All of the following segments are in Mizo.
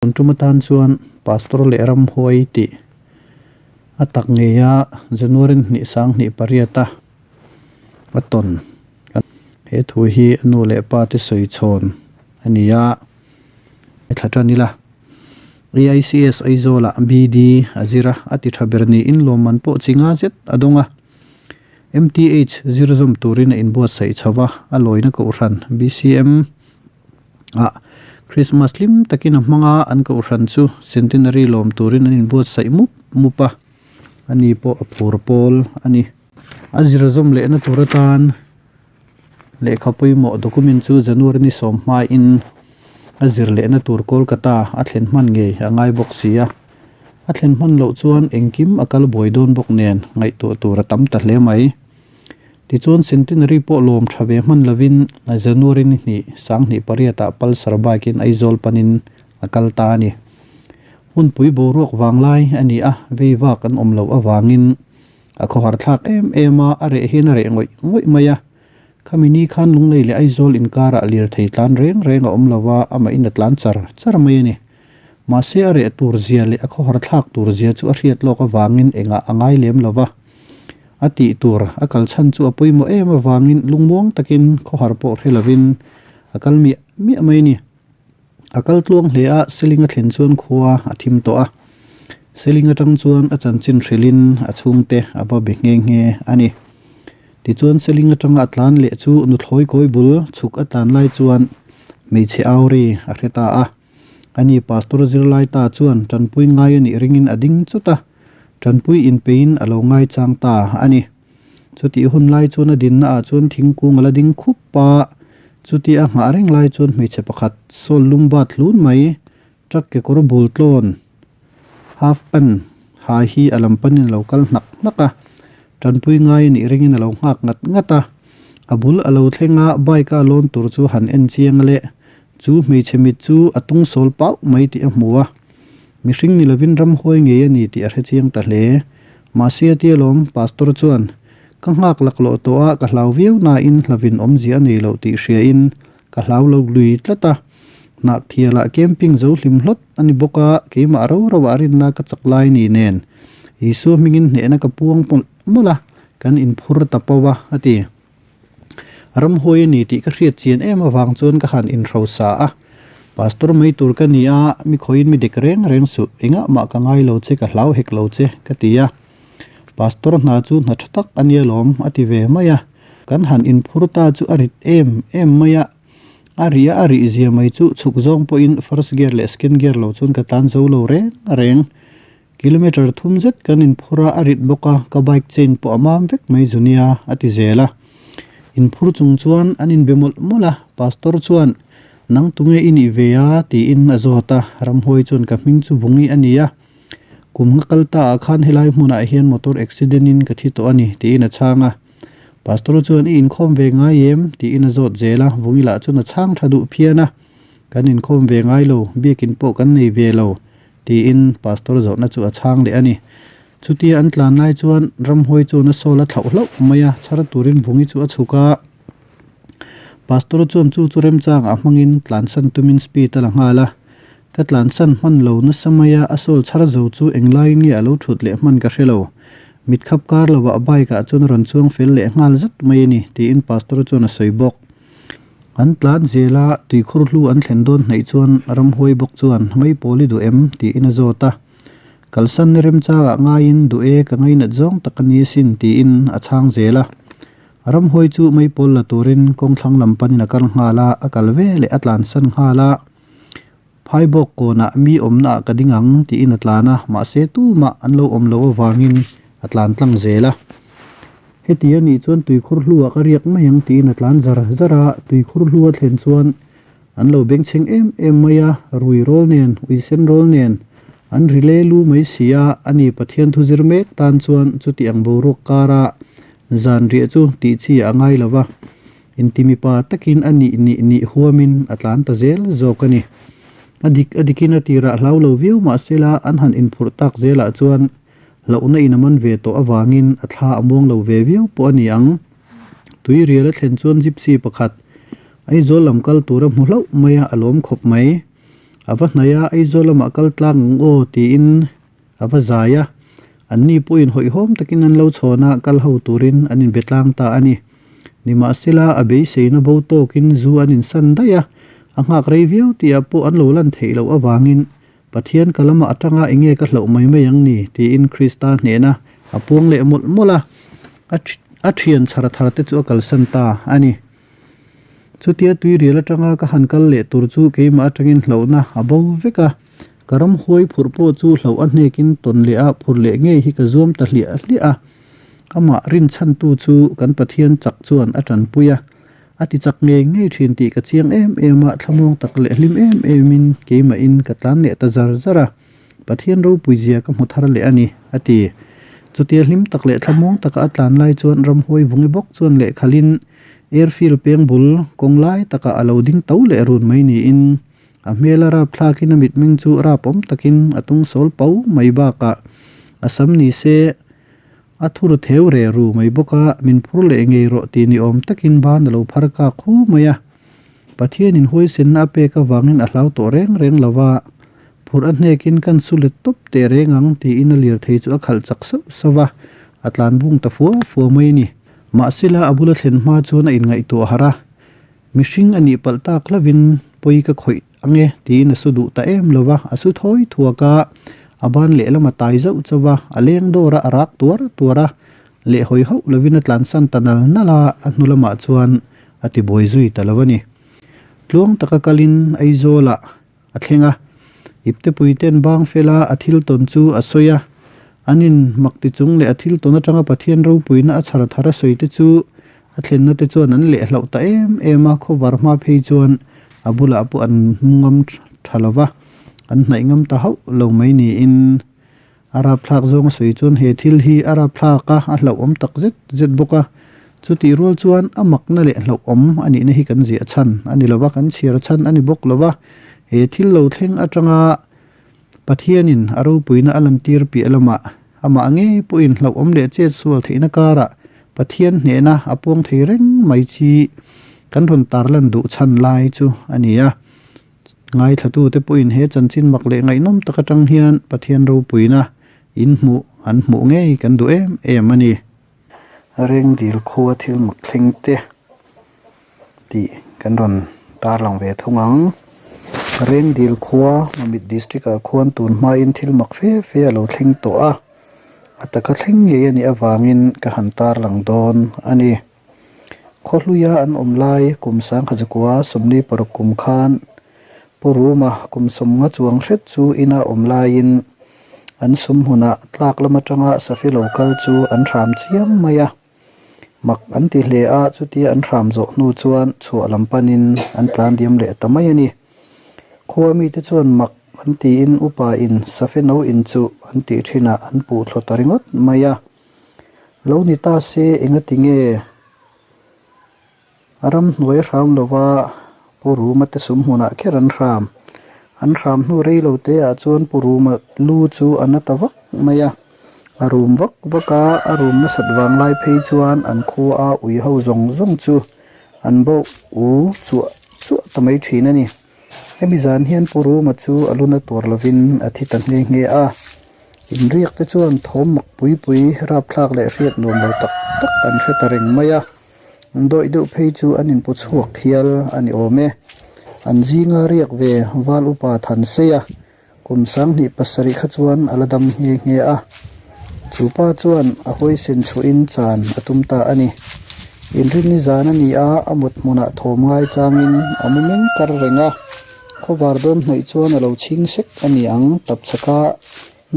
Tun tum atan chuan Pastor leh Ramhuai tih a tak ngeia January hnih 28 a a tawn. He thu hi a nu leh pa te sawi chhawn a ni a, thla tan ila. AICS Aizawlah BD a zir a, a ti tha ber niin lawmman pawh chi nga zet a dawng a. MTH zir zawm turin a inbuatsaih chho va, a lawina kohhran BCM ah Krismas hlim takin a hmang a, an kohhran chu Centenary lawm turin an inbuatsaih mup mup a, ani pawh a phur pawl a ni. A zir zawm lehna tur atan lehkha pawimawh document chu January ni sawm hmain a zir lehna tur Kolkata a thlen hman ngei a ngai bawk si a, a thlen hman loh chuan engkim a kal buai dawn bawk nen ngaihtuah tur a tam ta hle mai. Tichuan Centenary pawh lawm tha ve hman lovin January ni hnih 28 ah Pulsar bike in Aizawl panin a kal ta a ni. Hunpui boruak vanglai a ni a, vei vak an awm loh avangin A khawhar thlak em em a, a reh hian a reh ngawih ngawih mai a. Khami ni khan Lunglei leh Aizawl inkarah lirthei tlan reng reng a awm lo va, amahin a tlan char char mai a ni. Mahse a reh tur zia leh a khawhar thlak tur zia chu a hriat lawk avangin engah a ngai lem lo va. A tih tur a kal chhan chu a pawimawh em avangin lungmuang takin khawhar pawh hre lovin a kal miah miah mai a ni. A kal tluang hle a, Seling a thlen chuan khua a thim tawh a. Seling atang chuan a chanchin hrilhin a chhungte a va be nghe nghe a ni. Tichuan Seling atanga a tlan leh chu nuthlawi kawi bul chhuk a tlan lai chuan hmeichhe auri a hre ta a. Ani Pastor zirlai ta chuan tanpui ngai a nih ringin a ding chut a, tanpui inpeiin a lo ngaichang ta a ni. Chutih hun lai chuan a dinna ah chuan thingkung a la ding khup a, chuti a nghah reng lai chuan hmeichhe pakhat sawl lum bat hlun mai truck kekawr bul tlawn half pant ha hi a lam panin a lo kal hnak hnak a, tanpui ngai a nih ringin a lo nghak ngat ngat a, a bul a lo thleng a bike a lawn tur chu han en chiang leh chu hmeichhe mit chu a tung sawl pauh mai tih a hmu a. Mihring ni lovin ramhuai ngei a ni tih a hre chiang ta hle. Mahse a tia lawm, Pastor chuan, Ka nghak laklawh tawh a, ka hlau viau nain hlavin awmzia a nei loh tih hriain ka hlau lo lui tlat a. Hnahthialah camping zo hlim hlawt a ni bawk a, keimah ro roah rinna ka chak lai ni nen Isua hmingin hnehna ka puang mawlh mawlh a, kan inphur ta pau a, a ti. Ramhuai a ni tih ka hriat chian em avang chuan ka han inhrosa a, Pastor mai tur ka ni a, mi khawiin mi dek reng reng suh, engah mah ka ngai lo che, ka hlau hek lo che, ka ti a. Pastor hna chu hna tha tak a nia lawm, a ti ve mai a. Kan han inphur ta chu a rit em em mai a, a ri a a rih zia mai chu chhuk zawng pawhin first gear leh second gear lo chuan ka tlan zo lo reng reng. Kilometre thum zet kan inphur a, a rit bawk a, ka bike chain pawh a mam vek mai zu nia, a ti zel a. Inphur chung chuan an inbe mawlh mawlh a, Pastor chuan, Nang tunge i nih ve a? tiin a zawt a, Ramhuai chuan ka hming chu Vungi a ni a, kum nga kal ta ah khan helai hmunah hian motor accident in ka thi tawh a ni, tiin a chhang a. Pastor chuan, I inkhawm ve ngai em? tiin a zawt zel a, Vungi lah chuan a chhang tha duh phian a, Kan inkhawm ve ngai lo, biakin pawh kan nei ve lo, Tiin Pastor zawhna chu a chhang leh a ni. Chutia an tlan lai chuan ramhuai chuan a sawl a thlauh hlauh mai a, chhar turin Vungi chu a chhuk a. Pastor chuan chu chu remchangah hmangin tlansan tumin speed a la nghal a. Ka tlansan hman lo nasa mai a, a sawl chhar zo chu englaiin nge a lo thut leh hman ka hre lo. Mit khap kar lovah bike ah chuan a rawn chuang fel leh nghal zat mai a ni, tiin Pastor chuan a sawi bawk. An tlan zel a, tuikhur hlu an thlen dawn hnaih chuan ramhuai bawk chuan, Mai pawl i duh em? tiin a zawt a. Kalsan ni remchangah ngaiin duh e, ka ngainat zawng tak a ni asin, tiin a chhang zel a. Ramhuai chu mai pawl la turin kawng thlang lam panin a kal nghal a, a kal ve leh a tlansan nghal a. Phaibawk kawnah mi awmnaah ka ding ang tiin a tlan a, mahse tumah an lo awm loh avangin a tlan tlang zel a. Heti a nih chuan tuikhur hluah ka riak mai ang tiin a tlan zar zar a, tuikhur hlu a thlen chuan an lo bengchheng em em mai a, rui rawl nen, uisen rawl nen an ri le lu mai si a, ani Pathian thu zir mek tan chuan chuti ang boruak kara zan riah chu tih chi a ngai lo va. Inti mipa takin a nih nih nih huamin a tlan ta zel zawk a ni. A dik a dikin a tirah hlau lo viau mah sela an han inphurh tak zelah chuan hlauhna in a man ve tawh avangin a thla a muang lo ve viau pawh a ni ang. Tui rial a thlen chuan gypsy pakhat Aizawl lam kal tur a hmu hlauh mai a, a lawm khawp mai. A va hnaih a, Aizawl lamah kal tlang ang aw tiin a va zai a. Anni pawhin hawihhawm takin an lo chhawn a, kal ho turin an inbe tlang ta a ni. Nimahsela, a beiseina bo tawkin zu an insan daih a, a nghak rei viau tihah pawh an lo lan theih loh avangin Pathian ka lamah atanga enge ka hlauh mai mai ang ni? tiin Krista hnehna a puang leh mawlh mawlh a, a thian chhar thar te chu a kalsan ta a ni. Chutia tuirial atanga ka han kal leh tur chu keimah atangin hlauhna a bo vek a, ka ramhuai phurh pawh chu hlauh a hnekin tawn leh a phur leh ngei hi ka zuam ta hliah hliah a. Amah rinchhantu chu kan Pathian chak chuan a tanpui a. A ti chak ngei ngei thin tih ka chiang em em a, thlamuang tak leh hlim em emin keimahin ka tlan leh ta zar zar a, Pathian ropui zia ka hmu thar leh a ni, a ti. Chutia hlim tak leh thlamuang taka a tlan lai chuan ramhuai vungi bawk chuan lehkhalin airfield peng bul kawng lai takah a lo ding to leh run mai niin a hmel a rap thlakin a mitmeng chu rap awm takin a tung sawl pau mai bakah a sam ni se A thur theu re ru mai bawk a, min phur leh ngei rawh tih ni awm takin ban a lo phar kak hu mai a. Pathianin huaisenna a pek avangin a hlau tawh reng reng lo va, phurh a hnekin kan su let tawp teh reng ang tiin a lirthei chu a khalh chak sauh sauh va, a tlan bung ta fua fua mai a ni. Mahsela a bula thlen hma chuan a inngaihtuah harh a, mihring a nih palh tak hlauhin pawi ka khawih ang e tiin a su duh ta em lo va, a su thawi thuak a, a ban lehlam a tai zauh chauh a, a leng dawr a, a rak tuar tuar a, leh hawi hauh lovin a tlansan ta nal nal a, a hnu lamah chuan a ti buai zui ta lo a ni. Tluang taka kalin Aizawlah a thleng a, iptepui ten bang fela a thil tawn chu a sawi a, an in mak ti chung leh a thil tawn atanga Pathian ropuina a chhar thar a sawi te chu a thlenna te chuan an leh hlauh ta em em a, khawvar hma phei chuan a bulah pawh an hmu ngam tha lo va, an hnaih ngam ta hauh lo mai niin A rapthlak zawng a sawi chuan he thil hi a rapthlak a, a hlauhawm tak zet zet bawk a. Chutih rual chuan a makna leh hlauhawm a nihna hi kan ziah chhan a ni lo va, kan chhiar chhan a ni bawk lo va. He thil lo thleng atanga Pathianin a ropuina a lantir piah lamah amah ngei pawhin hlauhawm leh chet sual theihna karah Pathian hnehna a puang thei reng mai chi kan rawn tarlan duh chhan lai chu a ni a. Ngaithlatute pawhin he chanchin mak leh ngaihnawm tak atang hian Pathian ropuina in hmuh an hmuh ngei kan duh em em a ni. Rengdil khua thil mak thleng te tih kan rawn tarlang ve thung ang. Rengdil khua Mamit District ah khuan tun hmain thil mak fe fe a lo thleng tawh a, a taka thleng ngei a nih avangin ka han tarlang dawn a ni. Khawhluia an awm lai kum sangkhatzakua sawmli paruk kum khan Pu Ruma kum sawmnga chuang hret chu ina awm laiin an sum hmunah tlak lam atanga safi lo kal chu an hram chiam mai a. Mak an ti hle a, chutia an hram zawh hnu chuan chhuah lam panin an tlan diam leh ta mai a ni. Khua mite chuan mak an tiin upa in safi no in chu an tih thinah an puh thlaw ta ringawt mai a. Lo ni ta se engati nge a ramhnuai a hram lova Pu Ruma te sum hmunah kher an hram. An hram hnu rei lo te ah chuan Pu Ruma lu chu a na ta vak mai a, a rum vak vak a, a rum nasat vang lai phei chuan an khua a ui ho zawng zawng chu an bo u chuah chuah ta mai thin a ni. Hemi zan hian Pu Ruma chu a lu na tuar lovin a thi ta nghe nghe a. Inriak te chuan thawm mak pui pui rapthlak leh hriat nuam lo tak tak an hre ta reng mai a, an dawih deuh phei chu an inpu chhuak hial a ni awm e. An zinga riak ve Val Upa Thansei a, kum 27 kha chuan a la dam nghe nghe a. Chu pa chuan a huaisen chhuahin chan a tum ta a ni. Inrinni zan a ni a, a mut hmunah thawm ngai changin a mu meng kar reng a. Khawvar dawn hnaih chuan a lo chhing sek a ni ang, tap chhaka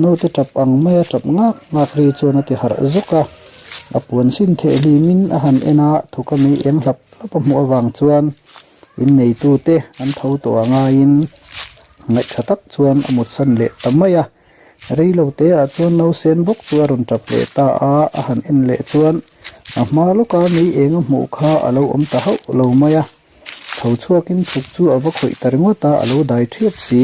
naute tap ang maia tap ngak ngak ri chuan a ti harh zawk a. A puan sin theh hlimin a han en a, thuka mei eng hlap hlap a hmuh avang chuan inneitute an tho tawh a ngaiin ngaihṭha tak chuan a mutsan leh ta mai a. Rei lo te ah chuan nausen bawk chu a rawn tap leh ta a, a han en leh chuan a hma lawka mei eng a hmuh kha a lo awm ta hauh lo mai a. Tho chhuakin thuk chu a va khawih ta ringawt a, a lo dai thiap si.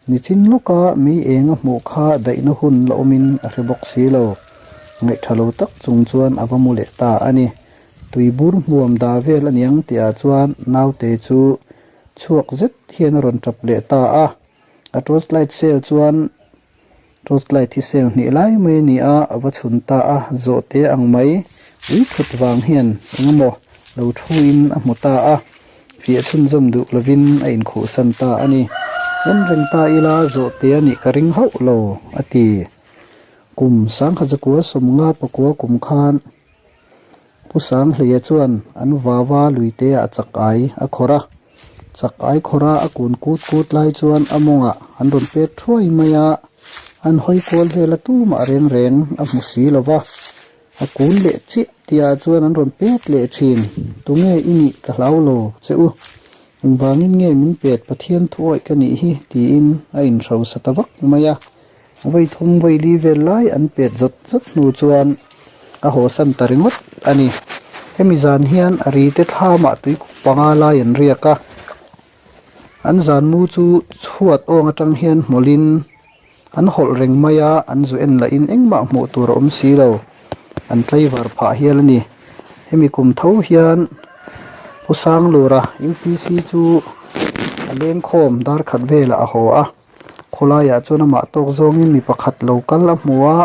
Nichin lawka mei eng a hmuh kha daihna hun la awmin a hre bawk si lo. Ngaihtha lo tak chung chuan a va mu leh ta a ni. Tuibur hmuam da vel aniang tihah chuan naute chu chhuak zet hian a rawn tap leh ta a. A torch light cell chuan torch light hi cell hnih lai mai a ni a, a va chhun ta a, zawhte ang mai ui thut vang hian engemaw lo thu in a hmu ta a, fiah chhunzawm duh lovin a inkhuhsan ta a ni. En reng ta ila zawhte a nih ka ring hauh lo a ti. Kum sangkhat zakua sawmnga pakua kum khan Pu Sanghleia chuan an vava luite ah chak ai a khawrh a, chak ai khawrh a a kun kut kut lai chuan a mawngah an rawn pet thuai mai a, an hawi kual vel a tumah reng reng a hmu si lo va, a kun leh chiah tih ah chuan an rawn pet leh thin, tunge i nih ka hlau lo che u, engvangin nge min pet Pathian thuawih ka nih hi tiin a inhrosa ta vak mai a. Vawi thum vawi li vel lai an pet zawt zawt hnu chuan a hawsan ta ringawt a ni. Hemi zan hian a ri te thlamah tuikuk panga lai an riak a, an zan mu chu chhuat awng atang hian hmawlhin an hawlh reng mai a, an zu en lahin engmah hmuh tur a awm si lo, an tlaivar phah hial a ni. Hemi kum tho hian Pu Sanglura UPC chu a lengkhawm dar khat velah a haw a. Khawlaiah chuan amah tawk zawngin mi pakhat lo kal a hmu a,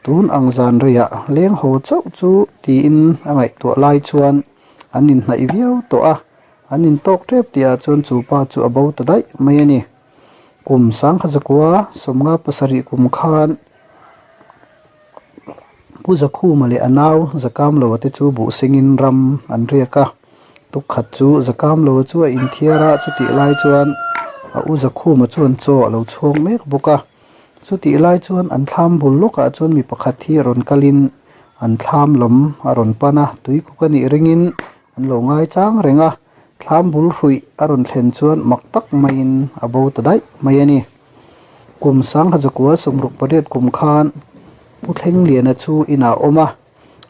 tun ang zan reiah leng haw chauh chu tiin a ngaihtuah lai chuan an inhnaih viau tawh a, an intawk tep tihah chuan chu pa chu a bo ta daih mai a ni. Kum sangkhazakua sawmnga pasarih kum khan Pu Zakhuma leh a nau Zakamloa te chu buh sengin ram an riak a, tukkhat chu Zakamloa chu a inthiar a, chutih lai chuan a u Zakhuma chuan chaw a lo chhuak mek bawk a, chutih lai chuan an thlam bul lawkah chuan mi pakhat hi rawn kalin an thlam lam a rawn pan a, tuikuk a nih ringin an lo ngaichang reng a, thlam bul hruih a rawn thlen chuan mak tak maiin a bo ta daih mai a ni. Kum sangha zakua sawmruk pariat kum khan Pu Thlengliana chu inah a awm a,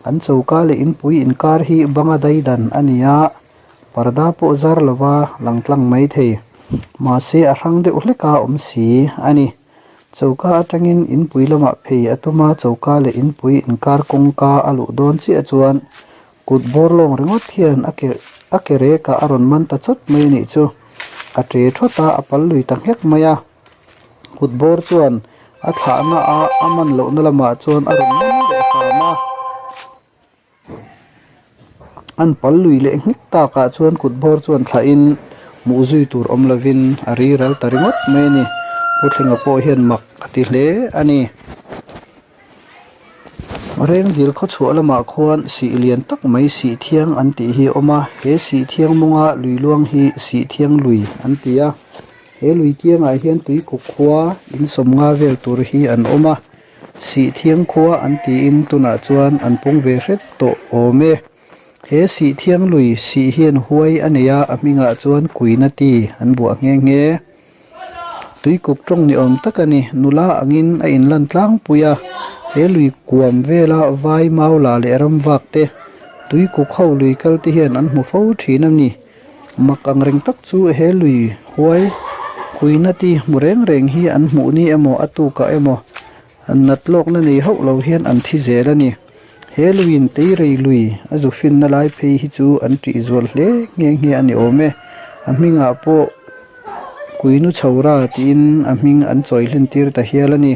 an choka leh inpui inkar hi banga daidan a ni a, parda pawh zar lova lang tlang mai thei. Mahse a hrang deuh hlek a awm si a ni. Choka atangin inpui lamah phei a tum a, choka leh inpui inkar kawngka a luh dawn chiah chuan Kut bawr lawng ringawt hian a ke a ke rekah a rawn man ta chawt mai a nih chu. A ṭe thawt a, a pal lui ta nghek mai a. Kut bawr chuan a thlahna a a man lohna lamah chuan a rawn man leh hram a. An pal lui leh nghek takah chuan kut bawr chuan thlahin hmuh zui tur awm lovin a ri ral ta ringawt mai a ni. Pu Thlenga pawh hian mak a ti hle a ni. Rengdil khawchhuah lamah khuan sih lian tak mai sih thiang an tih hi a awm a, he sih thiang mawnga lui luang hi sih thiang lui an ti a, he lui kiangah hian tuikuk khua in sawmnga vel tur hi an awm a, sih thiang khua an tiin tunah chuan an pung ve hret tawh awm e. He sih thiang lui sih hian huai a nei a, a hmingah chuan kuina ti an buah nghe nghe. Tuikuk tawng ni awm tak a ni. Nula angin a inlan tlangpui a, he lui kuam vela vai mau la leh ram vak te, tuikuk ho lui kal te hian an hmu fo thin a ni. Mak ang reng tak chu he lui huai kuina ti hmu reng reng hi an hmuh ni emaw a tukah emaw nat lawkna nei hauh lo hian an thi zel a ni. He luiin teirei lui a zu finna lai phei hi chu an tih zual hle nghe nghe a ni awm e. A hmingah pawh Kuinu Chhora tiin a hming an chawi hlen tir ta hial a ni.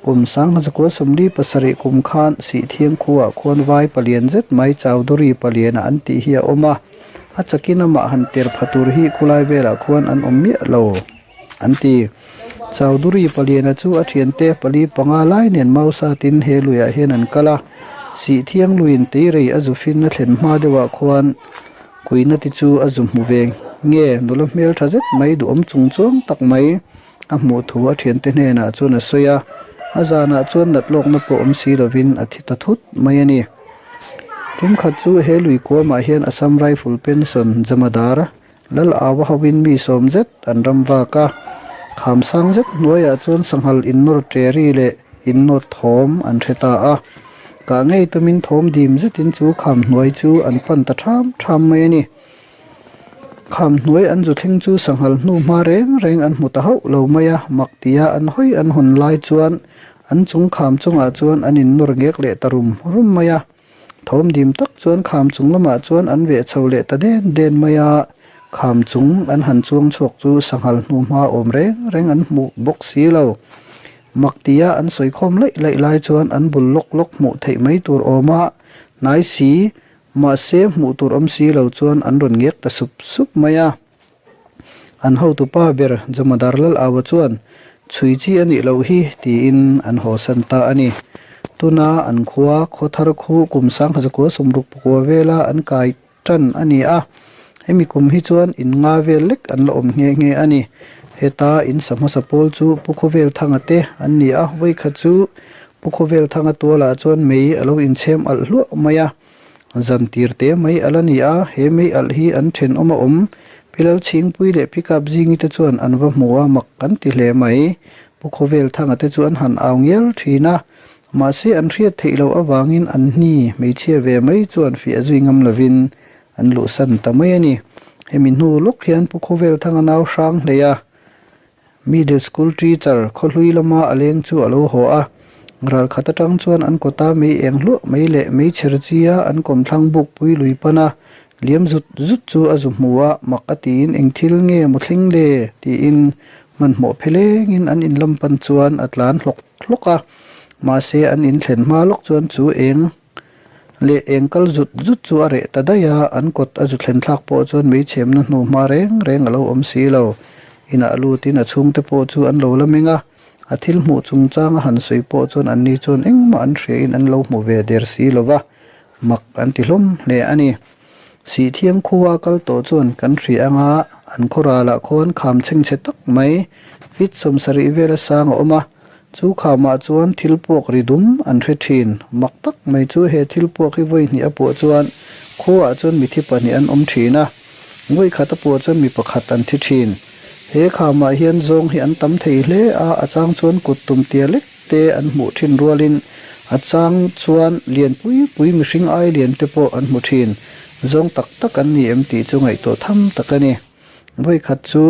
Kum sangha zakua sawmli pasarih kum khan Sihthiang khuaah khuan vai palian zet mai Chowdhury paliana an tih hi a awm a, a chakin amah han ter pha tur hi khulai velah khuan an awm miah lo an ti. Chowdhury paliana chu a thiante pali panga lai nen Mausa tin he luiah hian an kal a, Sihthiang luiin teirei a zu fin a thlen hma deuhah khuan Kuina te chu a zu hmu ve nge nula hmel tha zet mai duhawm chung chuang tak mai a hmuh thu a thiante hnenah chuan a sawi a, a zanah chuan nat lawkna pawh awm si lovin a thi ta thut mai a ni. Tum khat chu he lui kuamah hian Assam Rifle Pension Jamadar Lal Awa hoin mi sawm zet an ram vak a, kham sang zet hnuaiah chuan sanghal innawr ṭeri leh innawt thawm an hre ta a. Kah ngei tumin thawm dim zetin chu kham hnuai chu an pan ta ṭham ṭham mai a ni. Kham hnuai an zu thleng chu sanghal hnu hma reng reng an hmu ta hauh lo mai a, mak tia an hawi an hawn lai chuan an chung kham chungah chuan an innawr ngek leh ta rum rum mai a. Thawm dim tak chuan kham chung lamah chuan an veh chho leh ta den den mai a. Kham chung an han chuang chhuak chu sanghal hnuhma awm reng reng an hmuh bawk si lo. Mak tia an sawi khawm laih laih lai chuan an bul lawk lawk hmuh theih mai tur awm a hnai si, mahse hmuh tur awm si lo chuan an rawn ngek ta sup sup mai a. An hotupa ber Jamadar Lal Awa chuan chhui chi a nih loh hi tiin an haw san ta a ni. Tuna an khua Khawthar khu kum 1960 pakua vela an kai tan a ni a, hemi kum hi chuan in nga vel lek an la awm nghe nghe a ni. Heta in sa hmasa pawl chu Pu Khawvel Thanga te an ni a, vawikhat chu Pu Khawvel Thanga tualah chuan mei a lo inchhem alh hluah mai a. Zan tir te mai a la ni a, he mei alh hi an thenawm a awm. Pi Lalchhingpui leh Pi Kapzingi te chuan an va hmu a, mak an ti hle mai. Pu Khawvel Thanga te chu an han au ngial thin a, mahse an hriat theih loh avangin an hni hmeichhia ve mai chuan fiah zui ngam lovin an luhsan ta mai a ni. Hemi hnu lawk hian Pu Khawvel Thanga nau hrang hlei a, Middle school teacher khawhlui lama a leng chu a lo haw a, ral khat atang chuan an kawta mei eng hluah mai leh mei chher chia an kawmthlang buk pui lui pan a, liam zut zut chu a zu hmu a, mak a tiin eng thil nge maw thleng le? tiin hmanhmawh phelengin an in lam pan chuan a tlan hlawk hlawk a, mahse an in thlen hma lawk chuan chu eng leh eng kal zut zut chu a reh ta daih a, an kawt a zu thlen thlak pawh chuan meichhemna hnu hma reng reng a lo awm si lo. Inah lutin a chhungte pawh chu an lo la meng a, a thil hmuh chungchang a han sawi pawh chuan anni chuan engmah an hriain an lo hmu ve der si lo va, mak an ti hlawm hle a ni. Sihthiang khua kal tawh chuan kan hria anga an khaw ralah khuan kham chhengchhe tak mai feet 70 vela sang a awm a, Chu khamah chuan thil puak ri dum an hre thin. Mak tak mai chu he thil puak hi vawi hnih a puah chuan khuaah chuan mithi pahnih an awm thin a, vawi khat a puah chuan mi pakhat an thi thin. He khamah hian zawng hi an tam thei hle a, a chang chuan kut tum tia lek te an hmuh thin rualin a chang chuan lian pui pui mihring ai lian te pawh an hmu thin. Zawng tak tak an ni em tih chu ngaihtuah tham tak a ni. Vawi khat chu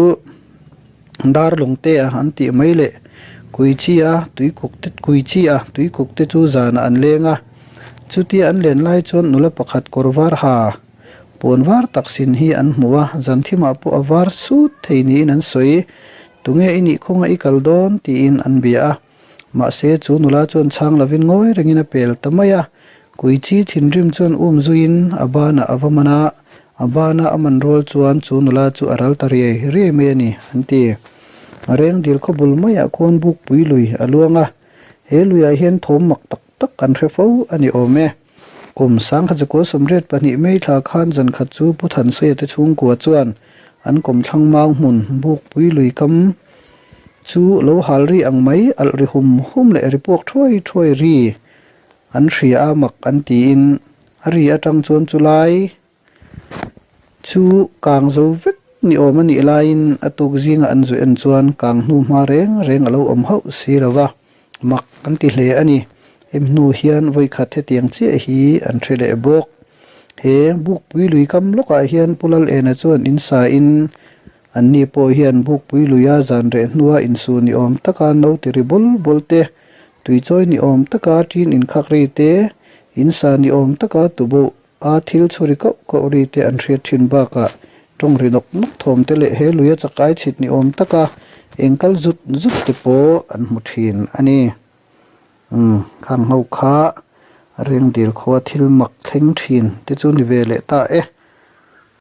dar lawng te a an tih mai leh kui chi a tui kuk te kui chi a tui kuk te chu zanah an leng a chutia an len lai chuan nula pakhat kawr var ha puan var tak sin hi an hmu a zan thimah pawh a var sut thei niin an sawi tunge i nih khawnga i kal dawn tiin an bia a. Mahse, chu nula chuan chhang lovin ngawi rengin a pel ta mai a. Kuichi thinrim chuan um zuiin a banah a va man a, a bana a man rual chuan chu nula chu a ral ta riai riai mai a ni, an ti. Reng dil khaw bul maiah khuan bukpui lui a luang a, he luiah hian thawm mak tak tak an hre fo a ni awm e. Kum 1982 May thla khan zan khat chu Pu Thanseia te chhungkua chuan an kawmthlang mau hmun bukpui lui kam chu lo hal ri ang mai alh ri hum hum leh ri puak thuai thuai ri an hria a mak an tiin a ri atang chuan chulai chu kang zo vek ni awm a nih laiin a tuk zinga an zu en chuan kang hnu hma reng reng a lo awm hauh si lo va, mak an ti hle a ni. Hemi hnu hian vawikhat hetiang chiah hi an hre leh bawk. He bukpui lui kam lawkah hian Pu Lalena chuan in sa in Anni pawh hian bukpui luia zan reh hnua insu ni awm taka no ti ri bawl bawl te, tuichawi ni awm taka ṭin inkhak ri te, insa ni awm taka tuboh a thil chhuri koh koh ri te an hriat ṭhin bakah ṭawng ri nawk nawk thawm te leh he luia chakai chhit ni awm taka eng kal zut zut te pawh an hmu ṭhin a ni. Umm, khang ho kha rengdil khua thil mak thleng ṭhin te chu ni ve leh ta e.